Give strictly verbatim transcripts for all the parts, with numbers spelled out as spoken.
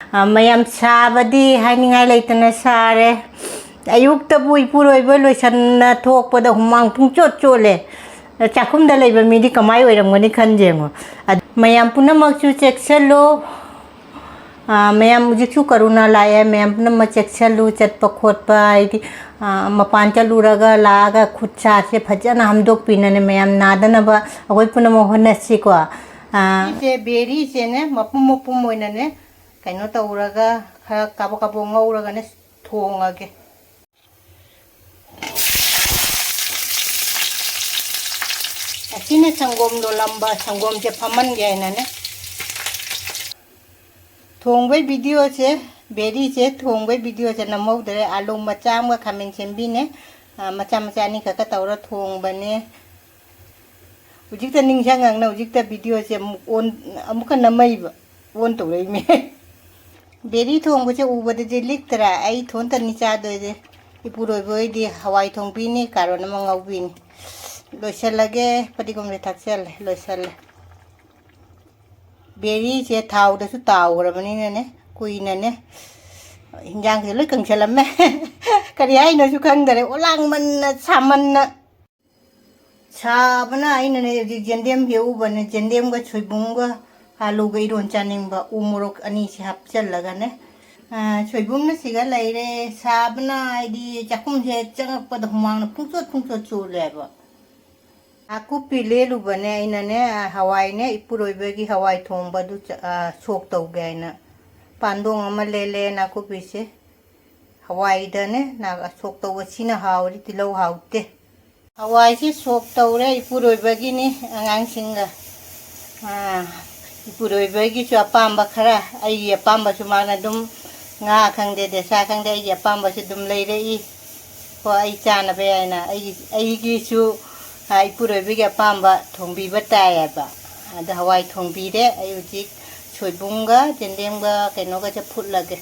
ꯑ, ꯃꯌꯥꯝ ꯁꯥꯕꯗꯤ ꯍꯥꯏꯅꯤꯡꯉꯥꯏ ꯂꯩꯇꯅ ꯁꯥꯔꯦ꯫ ꯑꯌꯨꯛꯇꯕꯨ ꯏꯄꯨꯔꯣꯏꯕ ꯂꯣꯏꯁꯟꯅ ꯊꯣꯛꯄꯗ ꯍꯨꯃꯥꯡ ꯄꯨꯡꯆꯣꯠ ꯆꯣꯠꯂꯦ꯫ ꯆꯥꯛꯈꯨꯝꯗ ꯂꯩꯕ ꯃꯤꯗꯤ ꯀꯃꯥꯏ ꯑꯣꯏꯔꯝꯒꯅꯤ ꯈꯟ ꯌꯦꯡꯉꯣ꯫ ꯑꯗ ꯃꯌꯥꯝ ꯄꯨꯝꯅꯃꯛꯁꯨ ꯆꯦꯛꯁꯤꯜꯂꯨ꯫ ꯑ, ꯃꯌꯥꯝ ꯍꯧꯖꯤꯛꯁꯨ ꯀꯣꯔꯣꯅꯥ ꯂꯥꯛꯑꯦ, ꯃꯌꯥꯝ ꯄꯨꯝꯅꯃꯛ ꯆꯦꯛꯁꯤꯜꯂꯨ, ꯆꯠꯄ ꯈꯣꯠꯄ, ꯍꯥꯏꯗꯤ, ꯑ, ꯃꯄꯥꯟ ꯆꯠꯂꯨꯔꯒ ꯂꯥꯛꯑꯒ ꯈꯨꯠ ꯁꯥꯁꯦ ꯐꯖꯅ ꯍꯥꯝꯗꯣꯛꯄꯤꯅꯅꯦ, ꯃꯌꯥꯝ ꯅꯥꯗꯅꯕ ꯑꯩꯈꯣꯏ ꯄꯨꯝꯅꯃꯛ ꯍꯣꯠꯅꯁꯤꯀꯣ꯫ ꯑ, ꯁꯤꯁꯦ ꯕꯦꯔꯤꯁꯦꯅꯦ, ꯃꯄꯨꯝ ꯃꯄꯨꯝ ꯑꯣꯏꯅꯅꯦ, ꯀꯩꯅꯣ ꯇꯧꯔꯒ, ꯈꯔ ꯀꯥꯕꯛ ꯀꯥꯕꯛ ꯉꯧꯔꯒꯅꯦ ꯊꯣꯡꯉꯒꯦ꯫ ꯑꯁꯤꯅ ꯁꯪꯒꯣꯝ ꯂꯣꯜꯂꯝꯕ, ꯁꯪꯒꯣꯝꯁꯦ ꯐꯝꯍꯟꯒꯦ ꯍꯥꯏꯅꯅꯦ꯫ ꯊꯣꯡꯕꯩ ꯚꯤꯗꯤꯑꯣꯁꯦ, ꯕꯦꯔꯤꯁꯦ ꯊꯣꯡꯕꯩ ꯚꯤꯗꯤꯑꯣꯁꯦ ꯅꯝꯍꯧꯗ꯭ꯔꯦ꯫ ꯑꯥꯂꯨ ꯃꯆꯥ ꯑꯃꯒ ꯈꯥꯃꯦꯟ ꯁꯦꯝꯕꯤꯅꯦ, ꯑ, ꯃꯆꯥ ꯃꯆꯥ ꯑꯅꯤꯈꯛꯀ ꯇꯧꯔ ꯊꯣꯡꯕꯅꯦ꯫ ꯍꯧꯖꯤꯛꯇ ꯅꯤꯡꯁꯤꯡꯉꯛꯅ ꯍꯧꯖꯤꯛꯇ ꯚꯤꯗꯤꯑꯣꯁꯦ ꯑꯃꯨꯛ ꯑꯣꯟ, ꯑꯃꯨꯛꯀ ꯅꯝꯃꯛꯏꯕ, ꯑꯣꯟ ꯇꯧꯔꯛꯏꯃꯦ꯫ ꯕꯦꯔꯤ ꯊꯣꯡꯕꯁꯦ ꯎꯕꯗꯗꯤ ꯂꯤꯛꯇ꯭ꯔꯥ? ꯑꯩ ꯏꯊꯣꯟꯇꯅꯤ ꯆꯥꯗꯣꯏꯁꯦ꯫ ꯏꯄꯨꯔꯣꯏꯕ ꯍꯣꯏꯗꯤ ꯍꯋꯥꯏ ꯊꯣꯡꯕꯤꯅꯤ, ꯀꯥꯔꯣꯠ ꯑꯃ ꯉꯧꯕꯤꯅꯤ꯫ ꯂꯣꯏꯁꯤꯜꯂꯒꯦ, ꯐꯗꯤꯒꯣꯝꯁꯦ ꯊꯥꯛꯆꯜꯂꯦ, ꯂꯣꯏꯁꯤꯜꯂꯦ꯫ ꯕꯦꯔꯤꯁꯦ ꯊꯥꯎꯗꯁꯨ ꯇꯥꯎꯈ꯭ꯔꯕꯅꯤꯅꯅꯦ, ꯀꯨꯏꯅꯅꯦ, ꯍꯤꯟꯖꯥꯡꯁꯦ ꯂꯣꯏ ꯀꯪꯁꯜꯂꯝꯃꯦ꯫ ꯀꯔꯤ ꯍꯥꯏꯅꯣꯁꯨ ꯈꯪꯗꯔꯦ, ꯑꯣꯂꯥꯡꯃꯟꯅ, ꯁꯥꯃꯟꯅ꯫ ꯁꯥꯕꯅ ꯑꯩꯅꯅꯦ ꯍꯧꯖꯤꯛ ꯌꯦꯟꯗꯦꯝ ꯍꯦꯛꯎꯕꯅꯦ, ꯌꯦꯟꯗꯦꯝꯒ ꯁꯣꯏꯕꯨꯝꯒ ꯑꯥꯂꯨꯒ ꯏꯔꯣꯟ ꯆꯥꯅꯤꯡꯕ, ꯎ ꯃꯣꯔꯣꯛ ꯑꯅꯤꯁꯤ ꯍꯥꯞꯆꯜꯂꯒꯅꯦ꯫ ꯑ, ꯁꯣꯏꯕꯨꯝꯅ ꯁꯤꯒ ꯂꯩꯔꯦ꯫ ꯁꯥꯕꯅ ꯑꯩꯗꯤ ꯆꯥꯛꯈꯨꯝꯁꯦ ꯆꯪꯉꯛꯄꯗ ꯍꯨꯃꯥꯡꯅ ꯄꯨꯡꯆꯣꯠ ꯄꯨꯡꯆꯣꯠ ꯆꯣꯠꯂꯦꯕ꯫ ꯅꯥꯀꯨꯞꯄꯤ ꯂꯦꯜꯂꯨꯕꯅꯦ ꯑꯩꯅꯅꯦ, ꯍꯋꯥꯏꯅꯦ, ꯏꯄꯨꯔꯣꯏꯕꯒꯤ ꯍꯋꯥꯏ ꯊꯣꯡꯕꯗꯨ ꯆ-, ꯑ, ꯁꯣꯛ ꯇꯧꯒꯦ ꯍꯥꯏꯅ꯫ ꯄꯥꯟꯗꯣꯡ ꯑꯃ ꯂꯦꯜꯂꯦ ꯅꯥꯀꯨꯞꯄꯤꯁꯦ꯫ ꯍꯋꯥꯏꯗꯅꯦ, ꯅꯥ-, ꯁꯣꯛ ꯇꯧꯕ ꯁꯤꯅ ꯍꯥꯎꯔꯤ, ꯇꯤꯜꯍꯧ ꯍꯥꯎꯇꯦ꯫ ꯍꯋꯥꯏꯁꯦ ꯁꯣꯛ ꯇꯧꯔꯦ, ꯏꯄꯨꯔꯣꯏꯕꯒꯤꯅꯤ, ꯑꯉꯥꯡꯁꯤꯡꯒ꯫ ꯑꯥ, ꯏꯄꯨꯔꯣꯏꯕꯒꯤꯁꯨ ꯑꯄꯥꯝꯕ ꯈꯔ, ꯑꯩꯒꯤ ꯑꯄꯥꯝꯕꯁꯨ ꯃꯥꯅ ꯑꯗꯨꯝ, ꯉꯥ ꯈꯪꯗꯦ, ꯗꯦꯁꯥ ꯈꯪꯗꯦ, ꯑꯩꯒꯤ ꯑꯄꯥꯝꯕꯁꯨ ꯑꯗꯨꯝ ꯂꯩꯔꯛꯏ꯫ ꯍꯣ, ꯑꯩ ꯆꯥꯅꯕ ꯍꯥꯏꯅ ꯑꯩꯒꯤ, ꯑꯩꯒꯤꯁꯨ, ꯑꯥ, ꯏꯄꯨꯔꯣꯏꯕꯒꯤ ꯑꯄꯥꯝꯕ ꯊꯣꯡꯕꯤꯕ ꯇꯥꯏꯌꯦꯕ꯫ ꯑꯗ ꯍꯋꯥꯏ ꯊꯣꯡꯕꯤꯔꯦ꯫ ꯑꯩ ꯍꯧꯖꯤꯛ ꯁꯣꯏꯕꯨꯝꯒ ꯌꯦꯟꯗꯦꯝꯒ ꯀꯩꯅꯣꯒꯁꯦ ꯐꯨꯠꯂꯒꯦ꯫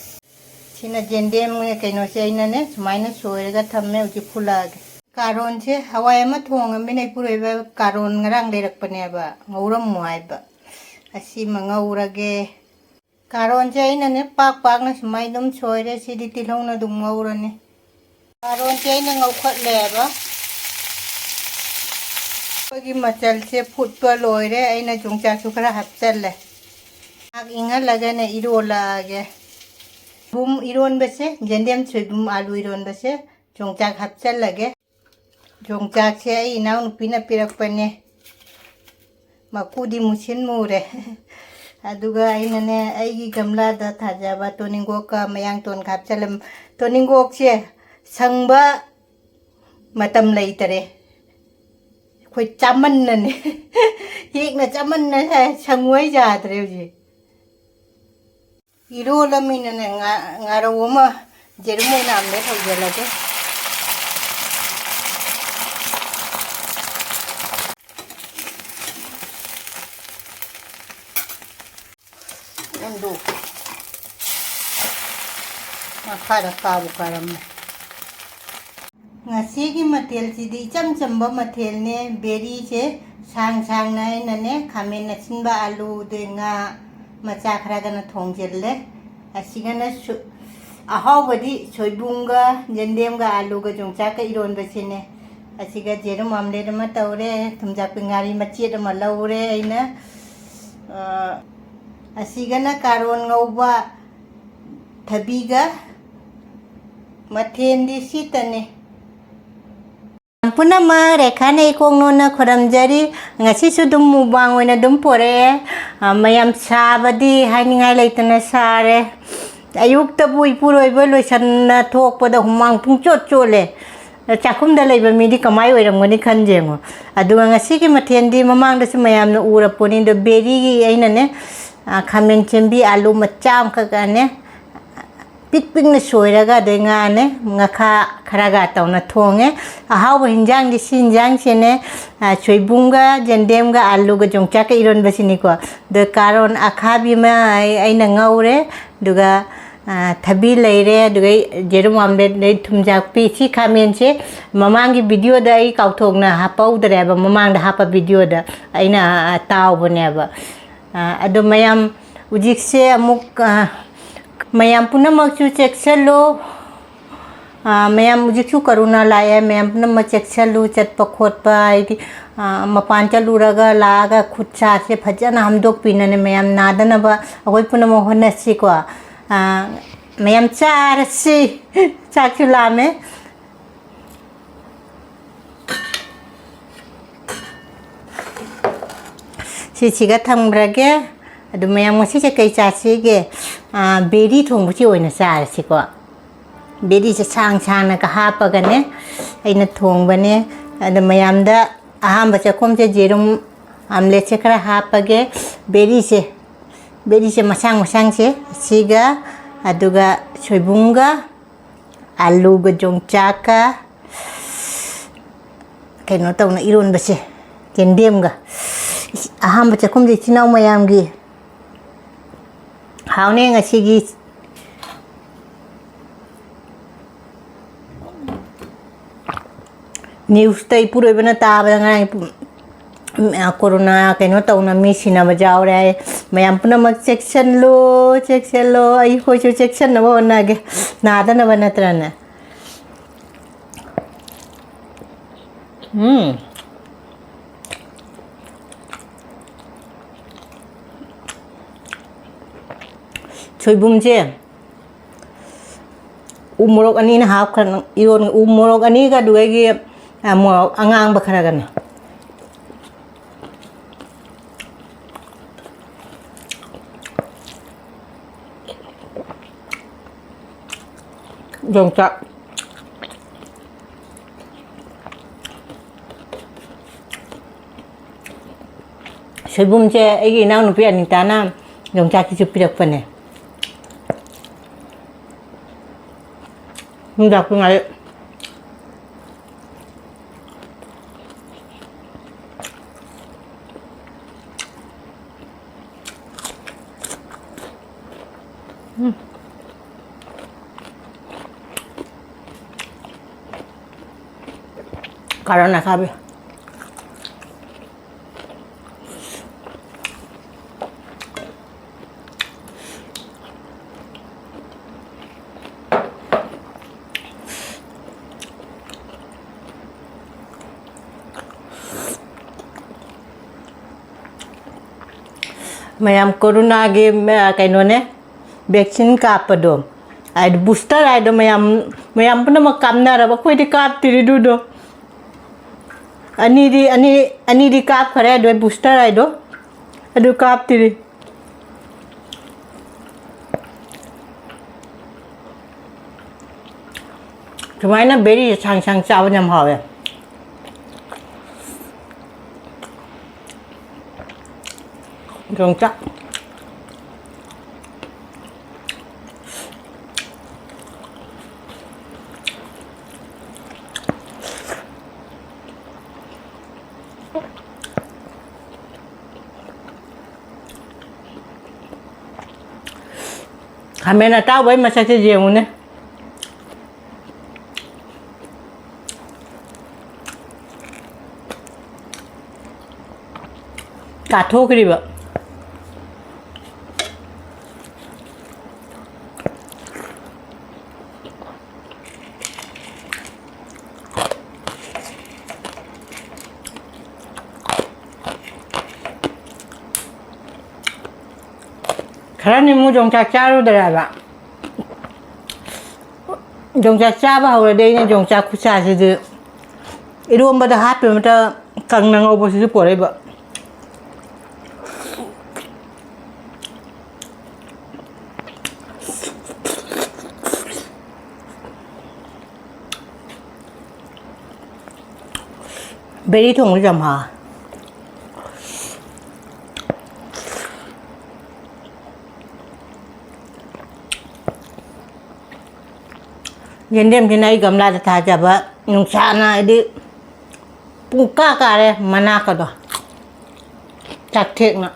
ꯁꯤꯅ ꯌꯦꯟꯗꯦꯝ ꯀꯩꯅꯣꯁꯦ ꯑꯩꯅꯅꯦ ꯁꯨꯃꯥꯏꯅ ꯁꯣꯏꯔꯒ ꯊꯝꯃꯦ, ꯍꯧꯖꯤꯛ ꯐꯨꯠꯂꯛꯑꯒꯦ꯫ ꯀꯥꯔꯣꯟꯁꯦ ꯍꯋꯥꯏ ꯑꯃ ꯊꯣꯡꯉꯃꯤꯅ ꯏꯄꯨꯔꯣꯏꯕ ꯀꯥꯔꯣꯟ ꯉꯔꯥꯡ ꯂꯩꯔꯛꯄꯅꯦꯕ, ꯉꯧꯔꯝꯃꯣ ꯍꯥꯏꯕ꯫ ꯑꯁꯤꯃ ꯉꯧꯔꯒꯦ꯫ ꯀꯥꯔꯣꯟꯁꯦ ꯑꯩꯅꯅꯦ ꯄꯥꯛ ꯄꯥꯛꯅ ꯁꯨꯃꯥꯏꯅ ꯑꯗꯨꯝ ꯁꯣꯏꯔꯦ꯫ ꯁꯤꯗꯤ ꯇꯤꯜꯍꯧꯅ ꯑꯗꯨꯝ ꯉꯧꯔꯅꯤ꯫ ꯀꯥꯔꯣꯟꯁꯦ ꯑꯩꯅ ꯉꯧꯈꯠꯂꯦꯕ꯫ ꯑꯩꯈꯣꯏꯒꯤ ꯃꯆꯜꯁꯦ ꯐꯨꯠꯄ ꯂꯣꯏꯔꯦ꯫ ꯑꯩꯅ ꯌꯣꯡꯆꯥꯛꯁꯨ ꯈꯔ ꯍꯥꯞꯆꯜꯂꯦ꯫ ꯉꯥꯏꯍꯥꯛ ꯏꯪꯍꯜꯂꯒꯅꯦ ꯏꯔꯣꯜꯂꯛꯑꯒꯦ꯫ ꯁꯣꯏꯕꯨꯝ ꯏꯔꯣꯟꯕꯁꯦ, ꯌꯦꯟꯗꯦꯝ ꯁꯣꯏꯕꯨꯝ ꯑꯥꯂꯨ ꯏꯔꯣꯟꯕꯁꯦ, ꯌꯣꯡꯆꯥꯛ ꯍꯥꯞꯆꯜꯂꯒꯦ꯫ ꯌꯣꯡꯆꯥꯛꯁꯦ ꯑꯩ ꯏꯅꯥꯎꯅꯨꯄꯤꯅ ꯄꯤꯔꯛꯄꯅꯦ꯫ ꯃꯀꯨꯗꯤ ꯃꯨꯁꯤꯟ ꯃꯨꯔꯦ꯫ ꯑꯗꯨꯒ ꯑꯩꯅꯅꯦ, ꯑꯩꯒꯤ ꯒꯝꯂꯥꯗ ꯊꯥꯖꯕ ꯇꯣꯅꯤꯡꯒꯣꯛꯀ ꯃꯌꯥꯡꯇꯣꯟꯒ ꯍꯥꯞꯆꯜꯂꯝ-, ꯇꯣꯅꯤꯡꯒꯣꯛꯁꯦ ꯁꯪꯕ ꯃꯇꯝ ꯂꯩꯇꯔꯦ꯫ ꯑꯩꯈꯣꯏ ꯆꯥꯃꯟꯅꯅꯦ꯫ ꯍꯦꯛꯅ ꯆꯥꯃꯟꯅ ꯁꯪꯉꯣꯏ ꯌꯥꯗ꯭ꯔꯦ ꯍꯧꯖꯤꯛ꯫ ꯏꯔꯣꯜꯂꯃꯤꯅꯅꯦ, ꯉꯥ-, ꯉꯥꯔꯧ ꯑꯃ, ꯌꯦꯔꯨꯝ ꯑꯣꯏꯅ ꯑꯃꯂꯦꯠ ꯍꯧꯖꯤꯜꯂꯒꯦ꯫ ꯎꯟꯗꯣꯛ꯫ ꯃꯈꯥꯗ ꯀꯥꯕꯨ ꯀꯥꯔꯝꯃꯦ꯫ ꯉꯁꯤꯒꯤ ꯃꯊꯦꯜꯁꯤꯗꯤ ꯏꯆꯝ ꯆꯝꯕ ꯃꯊꯦꯜꯅꯦ꯫ ꯕꯦꯔꯤꯁꯦ ꯁꯥꯡ ꯁꯥꯡꯅ ꯑꯩꯅꯅꯦ, ꯈꯥꯃꯦꯟ ꯑꯁꯤꯟꯕ, ꯑꯂꯨ, ꯑꯗꯩ ꯉꯥ ꯃꯆꯥ ꯈꯔꯒꯅ ꯊꯣꯡꯖꯤꯜꯂꯦ꯫ ꯑꯁꯤꯒꯅ ꯁꯨ-, ꯑꯍꯥꯎꯕꯗꯤ ꯁꯣꯏꯕꯨꯝꯒ ꯌꯦꯟꯗꯦꯝꯒ ꯑꯂꯨꯒ ꯌꯣꯡꯆꯥꯛꯀ ꯏꯔꯣꯟꯕꯁꯤꯅꯦ꯫ ꯑꯁꯤꯒ ꯌꯦꯔꯨꯝ ꯑꯃꯂꯦꯠ ꯑꯃ ꯇꯧꯔꯦ, ꯊꯨꯝꯖꯥꯛꯄꯤ ꯉꯥꯔꯤ ꯃꯆꯦꯠ ꯑꯃ ꯂꯧꯔꯦ ꯑꯩꯅ꯫ ꯑ, ꯑꯁꯤꯒꯅ ꯀꯥꯔꯣꯟ ꯉꯧꯕ ꯊꯕꯤꯒ꯫ ꯃꯊꯦꯜꯗꯤ ꯁꯤꯇꯅꯦ꯫ ꯄꯨꯝꯅꯃꯛ ꯔꯦꯈꯥꯅ ꯏꯀꯣꯛ ꯅꯣꯟꯅ ꯈꯨꯔꯝꯖꯔꯤ꯫ ꯉꯁꯤꯁꯨ ꯑꯗꯨꯝ ꯃꯨꯛꯕꯥꯡ ꯑꯣꯏꯅ ꯑꯗꯨꯝ ꯄꯣꯔꯛꯑꯦ꯫ ꯑ, ꯃꯌꯥꯝ ꯁꯥꯕꯗꯤ ꯍꯥꯏꯅꯤꯡꯉꯥꯏ ꯂꯩꯇꯅ ꯁꯥꯔꯦ꯫ ꯑꯌꯨꯛꯇꯕꯨ ꯏꯄꯨꯔꯣꯏꯕ ꯂꯣꯏꯁꯟꯅ ꯊꯣꯛꯄꯗ ꯍꯨꯃꯥꯡ ꯄꯨꯡꯆꯣꯠ ꯆꯣꯠꯂꯦ꯫ ꯆꯥꯛꯈꯨꯝꯗ ꯂꯩꯕ ꯃꯤꯗꯤ ꯀꯃꯥꯏ ꯑꯣꯏꯔꯝꯒꯅꯤ ꯈꯟ ꯌꯦꯡꯉꯣ꯫ ꯑꯗꯨꯒ ꯉꯁꯤꯒꯤ ꯃꯊꯦꯜꯗꯤ ꯃꯃꯥꯡꯗꯁꯨ ꯃꯌꯥꯝꯅ ꯎꯔꯄꯣꯠꯅꯤ꯫ ꯑꯗꯣ ꯕꯦꯔꯤꯒꯤ ꯑꯩꯅꯅꯦ, ꯑ, ꯈꯥꯃꯦꯟ ꯁꯦꯝꯕꯤ ꯑꯂꯨ ꯃꯆꯥ ꯑꯃꯈꯛꯀꯅꯦ, ꯄꯤꯛ ꯄꯤꯛꯅ ꯁꯣꯏꯔꯒ ꯑꯗꯩ ꯉꯥꯅꯦ, ꯉꯥꯈꯥ ꯈꯔꯒ ꯇꯧꯅ ꯊꯣꯡꯉꯦ꯫ ꯑꯍꯥꯎꯕ ꯍꯤꯟꯖꯥꯡꯗꯤ ꯁꯤ ꯍꯤꯟꯖꯥꯡꯁꯤꯅꯦ, ꯑ, ꯁꯣꯏꯕꯨꯝꯒ ꯌꯦꯟꯗꯦꯝꯒ ꯑꯂꯨꯒ ꯌꯣꯡꯆꯥꯛꯀ ꯏꯔꯣꯟꯕꯁꯤꯅꯤꯀꯣ꯫ ꯑꯗ ꯀꯥꯔꯣꯟ ꯑꯈꯥꯕꯤ ꯑꯃ ꯑꯩ-, ꯑꯩꯅ ꯉꯧꯔꯦ꯫ ꯑꯗꯨꯒ, ꯑ, ꯊꯕꯤ ꯂꯩꯔꯦ꯫ ꯑꯗꯨꯒ ꯌꯦꯔꯨꯝ ꯑꯃꯂꯦꯠ, ꯑꯗꯩ ꯊꯨꯝꯖꯥꯛꯄꯤ꯫ ꯁꯤ ꯈꯥꯃꯦꯟꯁꯦ ꯃꯃꯥꯡꯒꯤ ꯚꯤꯗꯤꯑꯣꯗ ꯑꯩ ꯀꯥꯎꯊꯣꯛꯅ ꯍꯥꯞꯄꯧꯗ꯭ꯔꯦꯕ, ꯃꯃꯥꯡꯗ ꯍꯥꯞꯄ ꯚꯤꯗꯤꯑꯣꯗ ꯑꯩꯅ, ꯑ, ꯇꯥꯎꯕꯅꯦꯕ꯫ ꯑ, ꯑꯗꯣ ꯃꯌꯥꯝ ꯍꯧꯖꯤꯛꯁꯦ ꯑꯃꯨꯛ, ꯑ, ꯃꯌꯥꯝ ꯄꯨꯝꯅꯃꯛꯁꯨ ꯆꯦꯛꯁꯤꯜꯂꯨ꯫ ꯑ, ꯃꯌꯥꯝ ꯍꯧꯖꯤꯛꯁꯨ ꯀꯣꯔꯣꯅꯥ ꯂꯥꯛꯑꯦ, ꯃꯌꯥꯝ ꯄꯨꯝꯅꯃꯛ ꯆꯦꯛꯁꯤꯜꯂꯨ, ꯆꯠꯄ ꯈꯣꯠꯄ, ꯍꯥꯏꯗꯤ, ꯑ, ꯃꯄꯥꯟ ꯆꯠꯂꯨꯔꯒ ꯂꯥꯛꯑꯒ ꯈꯨꯠ ꯁꯥꯁꯦ ꯐꯖꯅ ꯍꯥꯝꯗꯣꯛꯄꯤꯅꯅꯦ, ꯃꯌꯥꯝ ꯅꯥꯗꯅꯕ ꯑꯩꯈꯣꯏ ꯄꯨꯝꯅꯃꯛ ꯍꯣꯠꯅꯁꯤꯀꯣ꯫ ꯑ, ꯃꯌꯥꯝ ꯆꯥꯔꯁꯤ꯫ ꯆꯥꯛꯁꯨ ꯂꯥꯝꯃꯦ꯫ ꯁꯤꯁꯤꯒ ꯊꯝꯈ꯭ꯔꯒꯦ꯫ ꯑꯗꯨ ꯃꯌꯥꯝ ꯉꯁꯤꯁꯦ ꯀꯩ ꯆꯥꯁꯤꯒꯦ? ꯑꯥ, ꯕꯦꯔꯤ ꯊꯣꯡꯕꯁꯤ ꯑꯣꯏꯅ ꯆꯥꯔꯁꯤꯀꯣ꯫ ꯕꯦꯔꯤꯁꯦ ꯁꯥꯡ ꯁꯥꯡꯅꯒ ꯍꯥꯞꯄꯒꯅꯦ ꯑꯩꯅ ꯊꯣꯡꯕꯅꯦ꯫ ꯑꯗ ꯃꯌꯥꯝꯗ ꯑꯍꯥꯟꯕ ꯆꯥꯛꯈꯨꯝꯁꯦ ꯌꯦꯔꯨꯝ ꯑꯝꯂꯦꯠꯁꯦ ꯈꯔ ꯍꯥꯞꯄꯒꯦ꯫ ꯕꯦꯔꯤꯁꯦ, ꯕꯦꯔꯤꯁꯦ ꯃꯁꯥꯡ ꯃꯁꯥꯡꯁꯦ ꯁꯤꯒ, ꯑꯗꯨꯒ ꯁꯣꯏꯕꯨꯝꯒ, ꯑꯂꯨꯒ ꯌꯣꯡꯆꯥꯛꯀ, ꯀꯩꯅꯣ ꯇꯧꯅ ꯏꯔꯣꯟꯕꯁꯦ, ꯌꯦꯟꯗꯦꯝꯒ꯫ ꯑꯍꯥꯟꯕ ꯆꯥꯛꯈꯨꯝꯁꯦ ꯏꯆꯤꯟ ꯏꯅꯥꯎ ꯃꯌꯥꯝꯒꯤ꯫ ꯍꯥꯎꯅꯦ ꯉꯁꯤꯒꯤ꯫ Newsꯇ ꯏꯄꯨꯔꯣꯏꯕꯅ ꯇꯥꯕꯗ ꯉꯔꯥꯡ ꯄꯨ-, ꯎꯝ, ꯑ, ꯀꯣꯔꯣꯅꯥ ꯀꯩꯅꯣ ꯇꯧꯅ ꯃꯤ ꯁꯤꯅꯕ ꯌꯥꯎꯔꯦ ꯍꯥꯏ꯫ ꯃꯌꯥꯝ ꯄꯨꯝꯅꯃꯛ ꯆꯦꯛꯁꯤꯜꯂꯨ, ꯆꯦꯛꯁꯤꯜꯂꯨ꯫ ꯑꯩꯈꯣꯏꯁꯨ ꯆꯦꯛꯁꯤꯟꯅꯕ ꯍꯣꯠꯅꯒꯦ꯫ ꯅꯥꯗꯅꯕ ꯅꯠꯇ꯭ꯔꯅꯦ? ꯎꯝ꯫ ꯁꯣꯏꯕꯨꯝꯁꯦ ꯎ ꯃꯣꯔꯣꯛ ꯑꯅꯤꯅ ꯍꯥꯞꯈ꯭ꯔ-, ꯏꯔꯣꯟ-, ꯎ ꯃꯣꯔꯣꯛ ꯑꯅꯤꯒ ꯑꯗꯨꯒ ꯑꯩꯒꯤ, ꯑ, ꯃꯣꯔꯣꯛ ꯑꯉꯥꯡꯕ ꯈꯔꯒꯅ꯫ ꯌꯣꯡꯆꯥꯛ꯫ ꯁꯣꯏꯕꯨꯝꯁꯦ ꯑꯩꯒꯤ ꯏꯅꯥꯎꯅꯨꯄꯤ ꯑꯅꯤꯇꯥꯅ ꯌꯣꯡꯆꯥꯛꯀꯤꯁꯨ ꯄꯤꯔꯛꯄꯅꯦ꯫ ꯌꯣꯡꯆꯥꯛꯇꯨ ꯉꯥꯏꯔꯦ꯫ ꯎꯝ꯫ ꯀꯥꯔꯣꯠ ꯑꯈꯥꯕꯤ꯫ ꯃꯌꯥꯝ ꯀꯣꯔꯣꯅꯥꯒꯤ, ꯑ, ꯀꯩꯅꯣꯅꯦ, vaccine ꯀꯥꯞꯄꯗꯣ, ꯍꯥꯏꯗꯤ booster ꯍꯥꯏꯗꯣ ꯃꯌꯥꯝ, ꯃꯌꯥꯝ ꯄꯨꯝꯅꯃꯛ ꯀꯥꯞꯅꯔꯕ, ꯑꯩꯈꯣꯏꯗꯤ ꯀꯥꯞꯇ꯭ꯔꯤ ꯑꯗꯨꯗꯣ꯫ ꯑꯅꯤꯗꯤ, ꯑꯅꯤ, ꯑꯅꯤꯗꯤ ꯀꯥꯞꯈ꯭ꯔꯦ, ꯑꯗꯣ booster ꯍꯥꯏꯗꯣ ꯑꯗꯨ ꯀꯥꯞꯇ꯭ꯔꯤ꯫ ꯁꯨꯃꯥꯏꯅ ꯕꯦꯔꯤꯁꯦ ꯁꯥꯡ ꯁꯥꯡ ꯆꯥꯕꯅ ꯌꯥꯝ ꯍꯥꯎꯋꯦ꯫ ꯌꯣꯡꯆꯥꯛ꯫ ꯈꯥꯃꯦꯟ ꯑꯇꯥꯎꯕꯩ ꯃꯁꯛꯁꯦ ꯌꯦꯡꯉꯨꯅꯦ꯫ ꯀꯥꯊꯣꯛꯈ꯭ꯔꯤꯕ꯫ ꯈꯔꯅꯤ ꯑꯃꯨꯛ ꯌꯣꯡꯆꯥꯛ ꯆꯥꯔꯨꯗ꯭ꯔꯦꯕ꯫ ꯌꯣꯡꯆꯥꯛ ꯆꯥꯕ ꯍꯧꯔꯗꯤ ꯑꯩꯅ ꯌꯣꯡꯆꯥꯛ ꯈꯨꯆꯥꯁꯤꯗꯤ ꯏꯔꯣꯝꯕꯗ ꯍꯥꯞꯄꯤꯕ ꯃꯇꯝ ꯀꯪꯅ ꯉꯧꯕꯁꯤꯁꯨ ꯄꯣꯔꯛꯏꯕ꯫ ꯕꯦꯔꯤ ꯊꯣꯡꯕꯁꯨ ꯌꯥꯝ ꯍꯥꯎ꯫ ꯌꯦꯟꯗꯦꯝꯁꯤꯅ ꯑꯩ ꯒꯝꯂꯥꯗ ꯊꯥꯖꯕ ꯅꯨꯡꯁꯥꯅ ꯍꯥꯏꯗꯤ ꯄꯨꯡꯀꯥ ꯀꯥꯔꯦ ꯃꯅꯥꯀꯗꯣ ꯆꯥꯛꯊꯦꯛꯅ꯫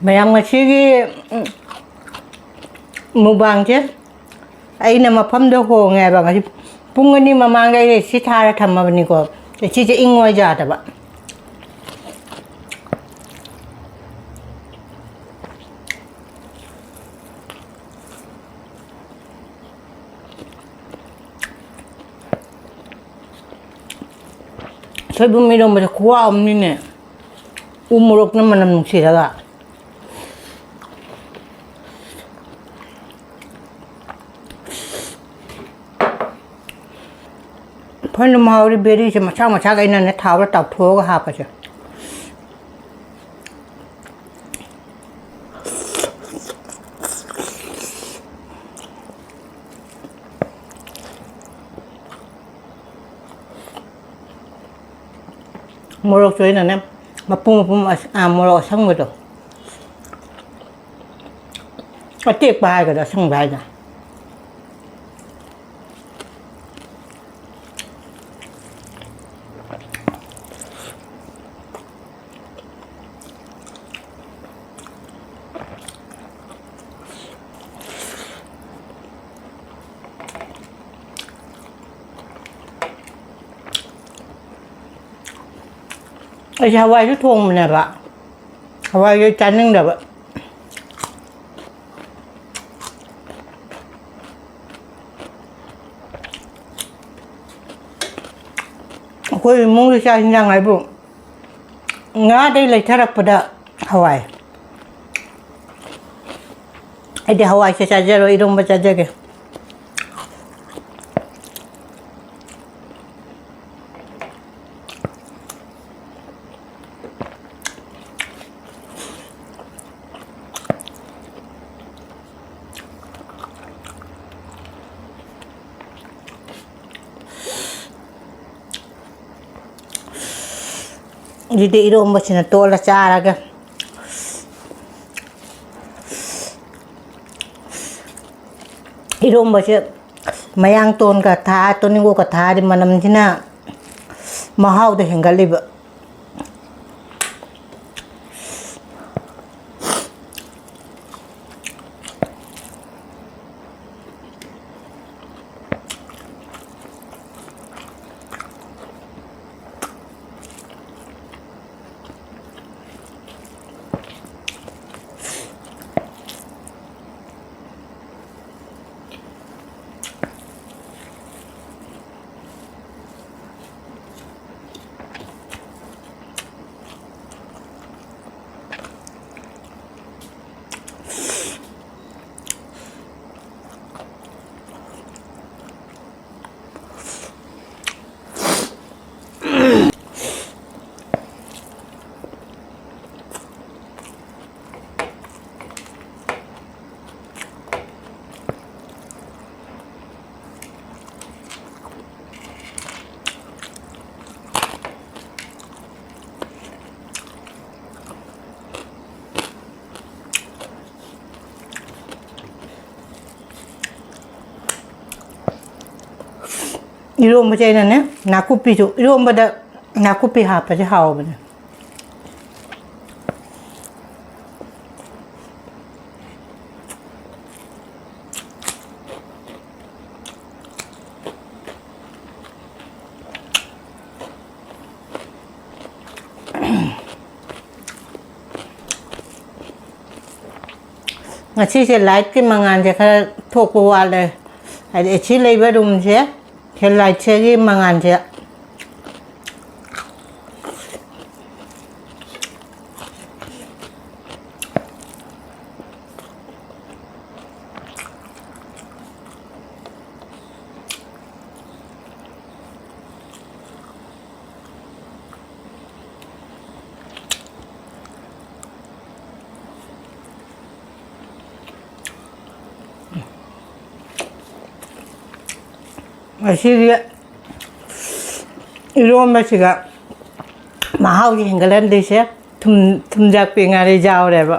ꯃꯌꯥꯝ ꯉꯁꯤꯒꯤ, ꯎꯝ, ꯃꯨꯛꯕꯥꯡꯁꯦ ꯑꯩꯅ ꯃꯐꯝꯗ ꯍꯣꯡꯉꯦ ꯍꯥꯏꯕ꯫ ꯉꯁꯤ ꯄꯨꯡ ꯑꯅꯤ ꯃꯃꯥꯡꯗ ꯑꯩꯅ ꯁꯤ ꯊꯥꯔ ꯊꯝꯃꯕꯅꯤꯀꯣ꯫ ꯁꯤꯁꯦ ꯏꯪꯉꯣꯏ ꯌꯥꯗꯕ꯫ ꯁꯣꯏꯕꯨꯝ ꯏꯔꯣꯝꯕꯁꯦ ꯈꯨꯍꯥꯎ ꯑꯃꯅꯤꯅꯦ꯫ ꯎ ꯃꯣꯔꯣꯛꯅ ꯃꯅꯝ ꯅꯨꯡꯁꯤꯔꯒ꯫ ꯐꯅ ꯍꯥꯎꯔꯤ ꯕꯦꯔꯤꯁꯦ ꯃꯁꯥ ꯃꯁꯥꯒ ꯑꯩꯅꯅꯦ ꯊꯥꯎꯗ ꯇꯥꯎꯊꯣꯛꯑꯒ ꯍꯥꯞꯄꯁꯦ꯫ ꯃꯣꯔꯣꯛꯁꯨ ꯑꯩꯅꯅꯦ ꯃꯄꯨꯝ ꯃꯄꯨꯝ ꯑꯁ-, ꯑꯥ, ꯃꯣꯔꯣꯛ ꯑꯁꯪꯕꯗꯣ꯫ ꯑꯇꯦꯛꯄ ꯍꯥꯏꯒꯗ꯭ꯔꯥ, ꯑꯁꯪꯕ ꯍꯥꯏꯒꯗ꯭ꯔꯥ? ꯑꯩꯁꯦ ꯍꯋꯥꯏꯁꯨ ꯊꯣꯡꯕꯅꯦꯕ, ꯍꯋꯥꯏꯁꯦ ꯆꯥꯅꯤꯡꯗꯕ꯫ ꯑꯩꯈꯣꯏ ꯏꯃꯨꯡꯒꯤ ꯆꯥꯛ ꯍꯤꯟꯖꯥꯡ ꯍꯥꯏꯕꯨ ꯉꯥꯗꯩ ꯂꯩꯊꯔꯛꯄꯗ ꯍꯋꯥꯏ꯫ ꯑꯩꯗꯤ ꯍꯋꯥꯏꯁꯦ ꯆꯥꯖꯔꯣꯏ, ꯏꯔꯣꯝꯕ ꯆꯥꯖꯒꯦ꯫ ꯑꯗꯨꯗꯤ ꯏꯔꯣꯝꯕꯁꯤꯅ ꯇꯣꯠꯂ ꯆꯥꯔꯒꯦ꯫ ꯏꯔꯣꯝꯕꯁꯦ ꯃꯌꯥꯡ ꯇꯣꯟꯒ ꯊꯥ, ꯇꯣꯅꯤꯡꯀꯣꯛꯀ ꯊꯥꯔꯗꯤ ꯃꯅꯝꯁꯤꯅ ꯃꯍꯥꯎꯗꯣ ꯍꯦꯟꯒꯠꯂꯤꯕ꯫ ꯏꯔꯣꯝꯕꯁꯦ ꯑꯩꯅꯅꯦ, ꯅꯥꯀꯨꯞꯄꯤꯁꯨ, ꯏꯔꯣꯝꯕꯗ ꯅꯥꯀꯨꯞꯄꯤ ꯍꯥꯞꯄꯁꯦ ꯍꯥꯎꯕꯅꯦ꯫ ꯉꯁꯤꯁꯦ ꯂꯥꯏꯠꯀꯤ ꯃꯉꯥꯜꯁꯦ ꯈꯔ ꯊꯣꯛꯄ ꯋꯥꯠꯂꯦ, ꯍꯥꯏꯗꯤ ꯑꯦ ꯁꯤ ꯂꯩꯕ ꯔꯨꯝꯁꯦ, ꯁꯦ ꯂꯥꯏꯠꯁꯤꯒꯤ ꯃꯉꯥꯜꯁꯦ꯫ ꯉꯁꯤꯒꯤ ꯏꯔꯣꯝꯕꯁꯤꯒ ꯃꯍꯥꯎꯁꯦ ꯍꯦꯟꯒꯠꯍꯟꯗꯣꯏꯁꯦ ꯊꯨꯝ, ꯊꯨꯝꯖꯥꯛꯄꯤ ꯉꯥꯔꯤ ꯌꯥꯎꯔꯦꯕ꯫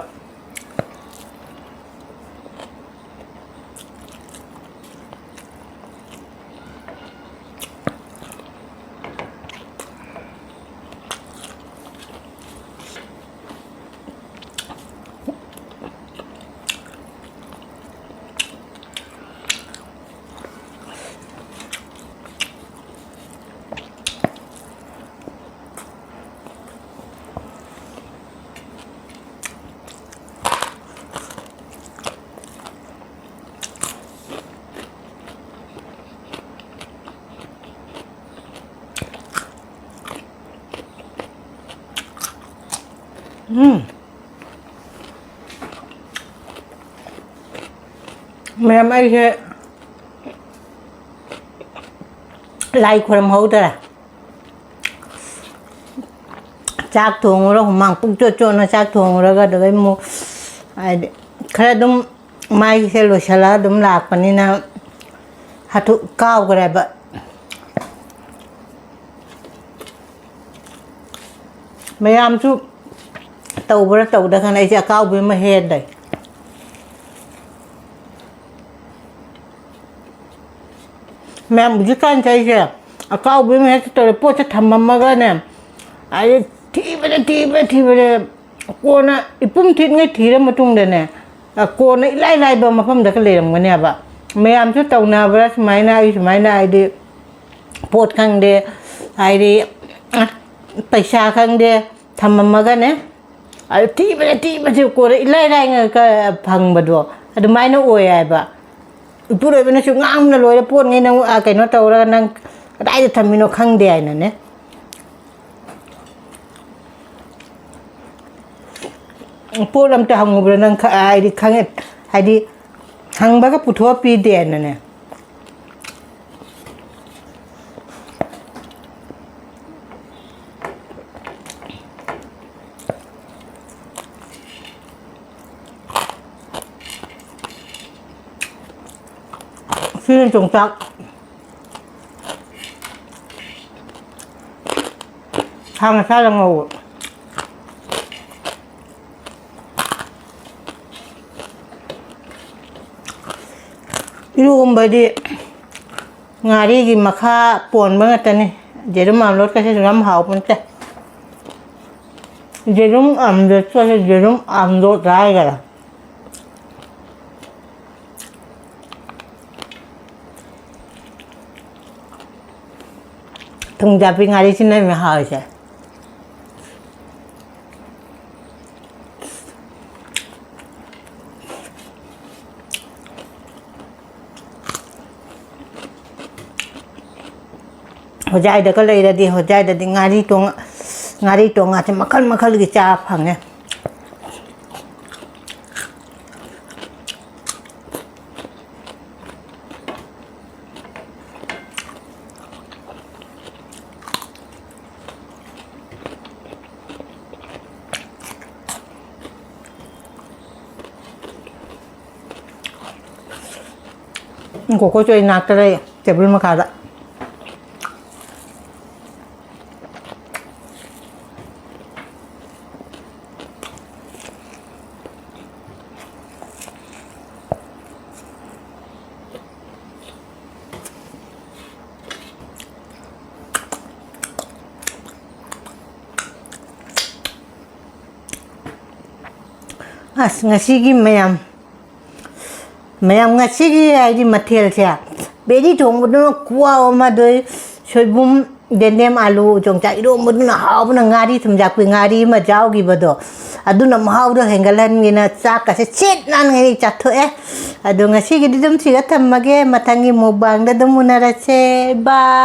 ꯎꯝ꯫ ꯃꯌꯥꯝ, ꯑꯩꯁꯦ ꯂꯥꯏ ꯈꯣꯏꯔꯝꯍꯧꯗꯔꯦ꯫ ꯆꯥꯛ ꯊꯣꯡꯉꯨꯔ, ꯍꯨꯃꯥꯡ ꯄꯨꯡꯆꯣꯠ ꯆꯣꯠꯅ ꯆꯥꯛ ꯊꯣꯡꯉꯨꯔꯒ, ꯑꯗꯨꯒ ꯑꯃꯨꯛ, ꯍꯥꯏꯗꯤ, ꯈꯔ ꯑꯗꯨꯝ ꯃꯥꯏꯁꯦ ꯂꯣꯏꯁꯤꯜꯂꯒ ꯑꯗꯨꯝ ꯂꯥꯛꯄꯅꯤꯅ ꯍꯥꯊꯨ ꯀꯥꯎꯈ꯭ꯔꯦꯕ꯫ ꯃꯌꯥꯝꯁꯨ ꯇꯧꯕ꯭ꯔꯥ ꯇꯧꯗ ꯈꯪꯗꯦ, ꯑꯩꯁꯦ ꯑꯀꯥꯎꯕꯤ ꯑꯃ ꯍꯦꯟꯗꯦ꯫ ꯃꯌꯥꯝ ꯍꯧꯖꯤꯛꯀꯥꯟꯁꯦ ꯑꯩꯁꯦ ꯑꯀꯥꯎꯕꯤ ꯑꯃ ꯍꯦꯛꯇ ꯇꯧꯔꯦ, ꯄꯣꯠꯁꯦ ꯊꯝꯃꯝꯃꯒꯅꯦ, ꯑꯩ ꯊꯤꯕꯗ ꯊꯤꯕꯗ ꯊꯤꯕꯗ ꯀꯣꯟꯅ ꯏꯄꯨꯝ ꯊꯤꯠꯉꯩ ꯊꯤꯔ ꯃꯇꯨꯡꯗꯅꯦ, ꯑ, ꯀꯣꯟꯅ ꯏꯂꯥꯏ ꯂꯥꯏꯕ ꯃꯐꯝꯗꯒ ꯂꯩꯔꯝꯒꯅꯦꯕ꯫ ꯃꯌꯥꯝꯁꯨ ꯇꯧꯅꯕ꯭ꯔꯥ ꯁꯨꯃꯥꯏꯅ? ꯑꯩ ꯁꯨꯃꯥꯏꯅ ꯍꯥꯏꯗꯤ ꯄꯣꯠ ꯈꯪꯗꯦ, ꯍꯥꯏꯗꯤ ꯄꯩꯁꯥ ꯈꯪꯗꯦ, ꯊꯝꯃꯝꯃꯒꯅꯦ, ꯑꯗꯨ ꯊꯤꯕꯁꯦ ꯊꯤꯕꯁꯦ ꯀꯣꯟꯅ ꯏꯂꯥꯏ ꯂꯥꯏꯅ ꯀ-, ꯐꯪꯕꯗꯣ ꯑꯗꯨꯃꯥꯏꯅ ꯑꯣꯏ ꯍꯥꯏꯕ꯫ ꯏꯄꯨꯔꯣꯏꯕꯅꯁꯨ ꯉꯥꯡꯅ ꯂꯣꯏꯔꯦ, ꯄꯣꯠꯉꯩ ꯅꯪ, ꯑ, ꯀꯩꯅꯣ ꯇꯧꯔꯒ ꯅꯪ ꯀꯗꯥꯏꯗ ꯊꯝꯃꯤꯅꯣ ꯈꯪꯗꯦ ꯍꯥꯏꯅꯅꯦ꯫ ꯄꯣꯠ ꯑꯝꯇ ꯍꯪꯉꯨꯕ꯭ꯔꯥ ꯅꯪ ꯈ-, ꯍꯥꯏꯗꯤ ꯈꯪꯉꯦ, ꯍꯥꯏꯗꯤ ꯍꯪꯕꯒ ꯄꯨꯊꯣꯛꯑ ꯄꯤꯗꯦꯅꯅꯦ꯫ ꯁꯤꯅ ꯌꯣꯡꯆꯥꯛ꯫ ꯁꯥ ꯉꯁꯥꯗ ꯉꯧꯕ꯫ ꯏꯔꯣꯝꯕꯗꯤ ꯉꯥꯔꯤꯒꯤ ꯃꯈꯥ ꯄꯣꯟꯕ ꯉꯥꯛꯇꯅꯤ꯫ ꯌꯦꯔꯨꯝ ꯑꯥꯝꯂꯣꯠꯀꯁꯤꯁꯨ ꯌꯥꯝ ꯍꯥꯎꯕ ꯅꯠꯇꯦ꯫ ꯌꯦꯔꯨꯝ ꯑꯥꯝꯂꯦꯠꯀꯁꯦ ꯌꯦꯔꯨꯝ ꯑꯥꯝꯂꯣꯠ ꯍꯥꯏꯒꯔꯥ? ꯊꯨꯝ ꯌꯥꯛꯄꯤ ꯉꯥꯔꯤꯁꯤꯅ ꯍꯦꯟꯅ ꯍꯥꯎꯔꯤꯁꯦ꯫ ꯍꯣꯖꯥꯏꯗꯒ ꯂꯩꯔꯗꯤ, ꯍꯣꯖꯥꯏꯗꯗꯤ ꯉꯥꯔꯤ ꯇꯣꯡ-, ꯉꯥꯔꯤ ꯇꯣꯡꯉꯥꯁꯦ ꯃꯈꯜ ꯃꯈꯜꯒꯤ ꯆꯥ ꯐꯪꯉꯦ꯫ ꯀꯣꯀꯣꯁꯨ ꯑꯩ ꯅꯥꯛꯇ ꯂꯩ, ꯇꯦꯕꯜ ꯃꯈꯥꯗ꯫ ꯑꯁ, ꯉꯁꯤꯒꯤ ꯃꯌꯥꯝ, ꯃꯌꯥꯝ, ꯉꯁꯤꯒꯤ ꯍꯥꯏꯗꯤ ꯃꯊꯦꯜꯁꯦ, ꯕꯦꯗꯤ ꯊꯣꯡꯕꯗꯨꯅ ꯈꯨꯍꯥꯎ ꯑꯃ, ꯑꯗꯩ ꯁꯣꯏꯕꯨꯝ, ꯌꯦꯟꯗꯦꯝ, ꯑꯥꯂꯨ, ꯌꯣꯡꯆꯥꯛ ꯏꯔꯣꯝꯕꯗꯨꯅ ꯍꯥꯎꯕꯅ, ꯉꯥꯔꯤ ꯊꯨꯝꯖꯥꯛꯄꯤ ꯉꯥꯔꯤ ꯑꯃ ꯌꯥꯎꯈꯤꯕꯗꯣ, ꯑꯗꯨꯅ ꯃꯍꯥꯎꯗꯣ ꯍꯦꯟꯒꯠꯍꯟꯒꯦꯅ ꯆꯥꯛꯀꯁꯦ ꯁꯤꯠ ꯅꯥꯟꯅ ꯆꯥꯊꯣꯛꯑꯦ꯫ ꯑꯗꯣ ꯉꯁꯤꯒꯤꯗꯤ ꯑꯗꯨꯝ ꯁꯤꯒ ꯊꯝꯃꯒꯦ, ꯃꯊꯪꯒꯤ ꯃꯨꯛꯕꯥꯡꯗ ꯑꯗꯨꯝ ꯎꯅꯔꯁꯦ꯫ ꯕꯥꯏ꯫